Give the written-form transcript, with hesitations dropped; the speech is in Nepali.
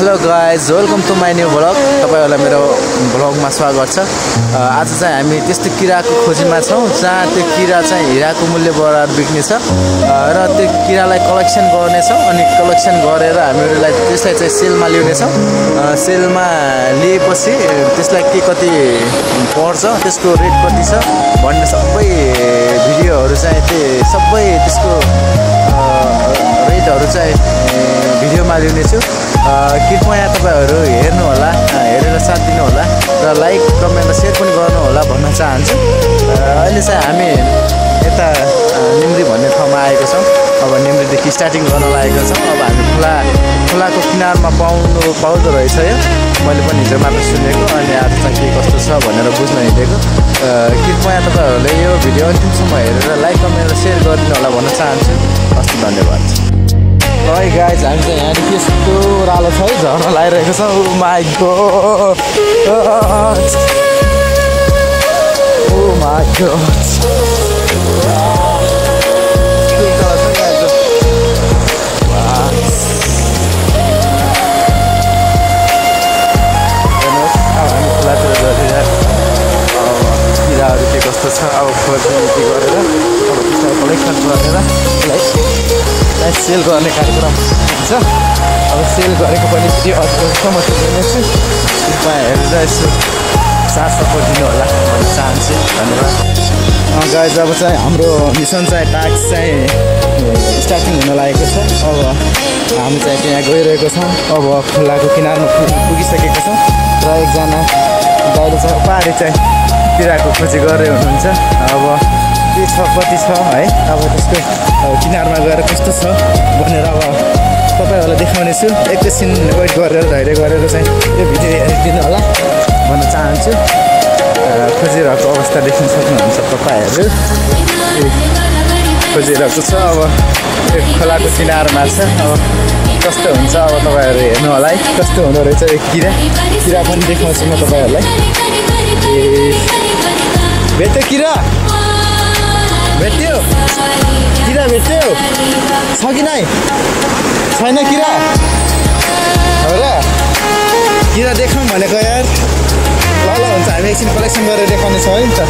Hello guys, welcome to my new vlog. तपाईहरुलाई मेरो भ्लगमा स्वागत छ। आज चाहिँ हामी त्यस्तो किराको खोजीमा छौँ जहाँ त्यो किरा चाहिँ हिराको मूल्य बराबर बिक्ने छ र त्यो किरालाई कलेक्सन गर्नेछौँ। अनि कलेक्सन गरेर हामीहरूलाई त्यसलाई चाहिँ सेलमा ल्याउनेछौँ। सेलमा लिएपछि त्यसलाई के कति पर्छ, त्यसको रेट कति छ भन्ने सबै भिडियोहरू चाहिँ सबै त्यसको रेटहरू चाहिँ भिडियोमा ल्याउनेछु। कृपया तपाईहरु हेर्नु होला, हेरेर साथ दिनु होला र लाइक कमेन्ट र शेयर पनि गर्नु होला भन्न चाहन्छु। अहिले चाहिँ हामी यता निम्री भन्ने ठाउँमा आएको छौँ। अब निम्रीदेखि स्टार्टिङ गर्न लागेको छौँ। अब हामी खोलाको किनारमा पाउँदो रहेछ यो। मैले पनि हिजो मात्र सुनेको, अनि आज चाहिँ के कस्तो छ भनेर बुझ्न हिँडेको। कृपया तपाईहरुले यो भिडियो अन्तिमसम्म हेरेर लाइक कमेन्ट र शेयर गरिदिनु होला भन्न चाहन्छु। हस्, धन्यवाद। है गाइज, हामी चाहिँ यहाँ त्यस्तो रालो छ है, झर्न लागिरहेको छ। Oh my God, oh my God, किराहरू के कस्तो छ अब खोजी गरेर अब त्यसलाई कलेक्सन गरेर त्यसलाई सेल गर्ने कार्यक्रम हुन्छ। अब सेल गरेको पनि भिडियो अझसम्म दिनेछु। कृपया हेरेर यसो साथ सपोर्ट दिनु होला भन्न चाहन्छु। धन्यवाद। गाइज, अब चाहिँ हाम्रो मिसन चाहिँ टास्क चाहिँ स्टार्टिङ हुन लागेको छ। अब हामी चाहिँ त्यहाँ गइरहेको छौँ। अब खोलाको किनारमा पुगिसकेको छौँ र एकजना दाइले चाहिँ पाहाडी चाहिँ किराको खोजी गरेर हुनुहुन्छ। अब के छ कति छ है, अब त्यसको किनारमा गएर कस्तो छ भनेर अब तपाईँहरूलाई देखाउने छु। एकैछिन वेट गरेर धैर्य गरेर चाहिँ यो भिडियो हेरिदिनु होला भन्न चाहन्छु। खोजिरहेको अवस्था देख्न सक्नुहुन्छ तपाईँहरू। खोजिरहेको छ, अब यो खोलाको किनारमा छ। अब कस्तो हुन्छ अब तपाईँहरू हेर्नु होला है, कस्तो हुँदो रहेछ यो किरा पनि देखाउँछु म तपाईँहरूलाई। भेट्यो किरा, भेट्यो किरा, भेट्यो छ कि नै? छैन किरा हो र? किरा देखाउँ भनेको यार। ल हुन्छ, हामी एकछिन कलेक्सन गरेर देखाउने छौँ है त।